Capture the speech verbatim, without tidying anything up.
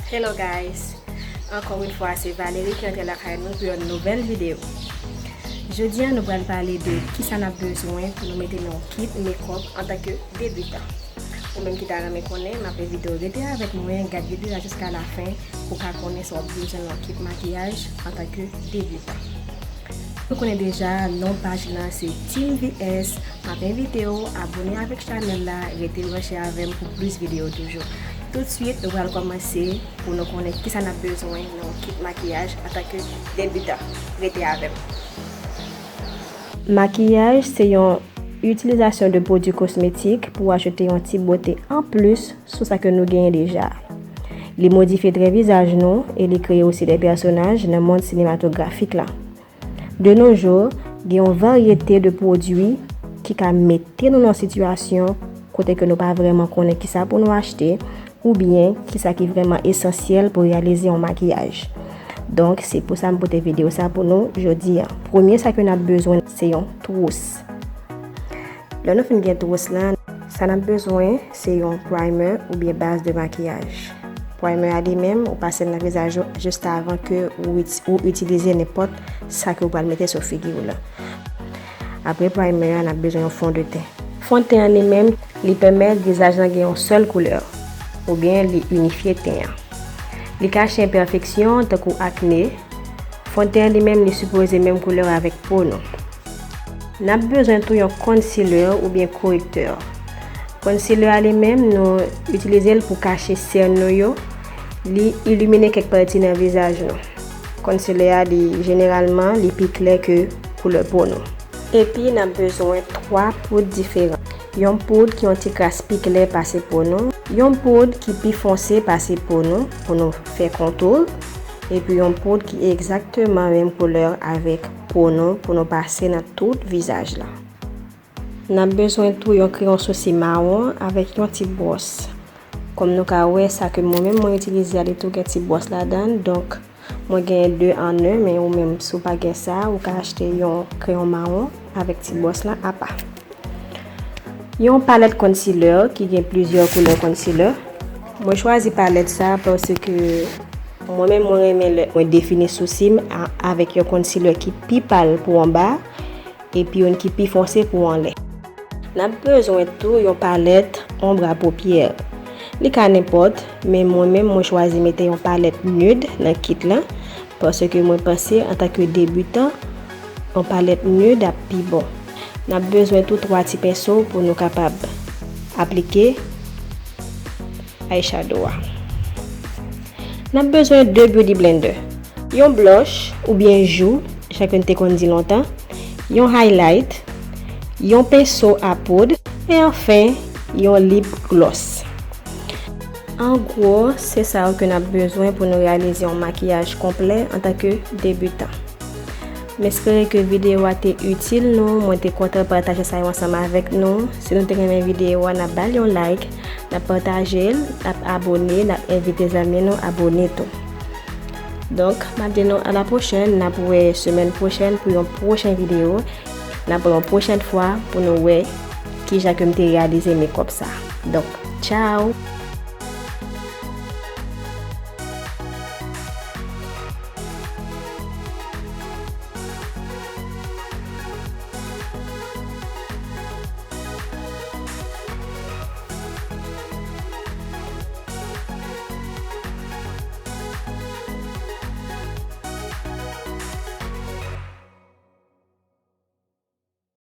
Hello guys! Ankò yon fwa, se Valerie ki antre lakay nou pou yon nouvèl videyo. Jodi a, nou pral pale de kisa n ap bezwen pou nou mete nan yon kit makeup antanke debitan. Ou menm ki ta renmen konnen, m ap envite w rete avèk mwen, gad videyo a jiska lafen pou w ka konnen sa w ap bezwen nan yon kit makiyaj antanke debitan. Nou konnen deja, non paj lan se Team V S. M ap envite w abone avèk chanèl la, rete branche avè m pou plis videyo toujou. Toutswit, nou pral kòmanse pou nou konnen kisa n ap bezwen nan yon kit makiyaj antanke debitan. Rete avè m. Makiyaj se yon itilizasyon de pwodui kosmetik pou ajoute yon ti bote anplis sou sa ke nou genyen deja. Li modifye trè vizaj nou e li kreye osi de pèsonaj nan mond sinematografik la. De nos jours, gen yon varyete de pwodui ki ka mete nou nan sitiyasyon kote ke nou pa vrèman konnen kisa pou nou achte oubyen kisa ki vrèman esansyèl pou reyalize yon makiyaj. Donk, se pou sa m pote videyo sa pou nou jodi a. Premye sa ke n ap bezwen, se yon twous. Lè nou fin gen twous lan, sa n ap bezwen, se yon primer oubyen baz de makiyaj. Primer a li menm, ou pase l nan vizaj ou jis avan ke ou iti-, ou itilize nenpòt sa ke ou pral mete sou figi w lan. Apre primer a, n ap bezwen yon fon de ten. Fon de ten an li menm, li pèmèt vizaj lan gen yon sèl koulè, oubyen li inifye ten an. Li kache enpèfeksyon tankou akne. Fon de ten an li menm, li sipoze menm koulè avèk po nou. N ap bezwen tou yon concealer oubyen korektè. Concealer a li menm, nou itilize l pou kache sèn nou yo. Li ilimine kèk pati nan vizaj nou. Concealer a, li jeneralman, li pi klè ke koulè po nou. Epi, n ap bezwen twa poud diferan. Yon poud ki yon ti kras pi klè pase po nou. Yon poud ki pi fonse pase po nou, pou nou fè kontou. Epi yon poud ki egzakteman menm koulè avèk po nou, pou nou pase nan tout vizaj la. N ap bezwen tou yon kreyon sousi mawon avèk yon ti bwòs. Kòm nou ka wè, sa ke mwen menm mwen itilize a, li tou gen ti bwòs ladan l, donk mwen genyen de an en, men ou menm, si w pa gen sa, ou ka achte yon kreyon mawon avèk ti bwòs lan apa. Yon palèt concealer ki gen plizyè koulè concealer. Mwen chwazi palèt sa paske mwen menm mwen renmen lè mwen defini sousi m a-, avèk yon concealer ki pi pal pou anba, epi youn ki pi fonse pou anlè. N ap bezwen tou yon palèt ombre à paupières. Li ka nenpòt, men mwen menm mwen chwazi mete yon palèt nude nan kit lan, paske mwen panse antanke debitan, yon palèt nude ap pi bon. N ap bezwen tou twa ti penso pou nou kapab aplike eyeshadow a. N ap bezwen de beauty blender, yon blush oubyen jou, jan ke n te konn di lontan, yon highlight, yon penso a poud, e anfen, yon lip gloss. An gwo, se sa yo ke n ap bezwen pou nou reyalize yon makiyaj konplè antanke debitan. M espere ke videyo a te itil nou. Mwen te kontan pataje sa yo ansanm avèk nou. Si nou te renmen videyo a, n ap ba l yon like, n ap pataje l, n ap abone, n ap envite zanmi nou abone tou. Donk, m ap di nou a la pwochèn, n ap wè semèn pwochèn pou yon pwochen videyo. N ap wè yon pwochèn fwa pou nou wè kijan ke m te reyalize makeup sa. Donk, tchao!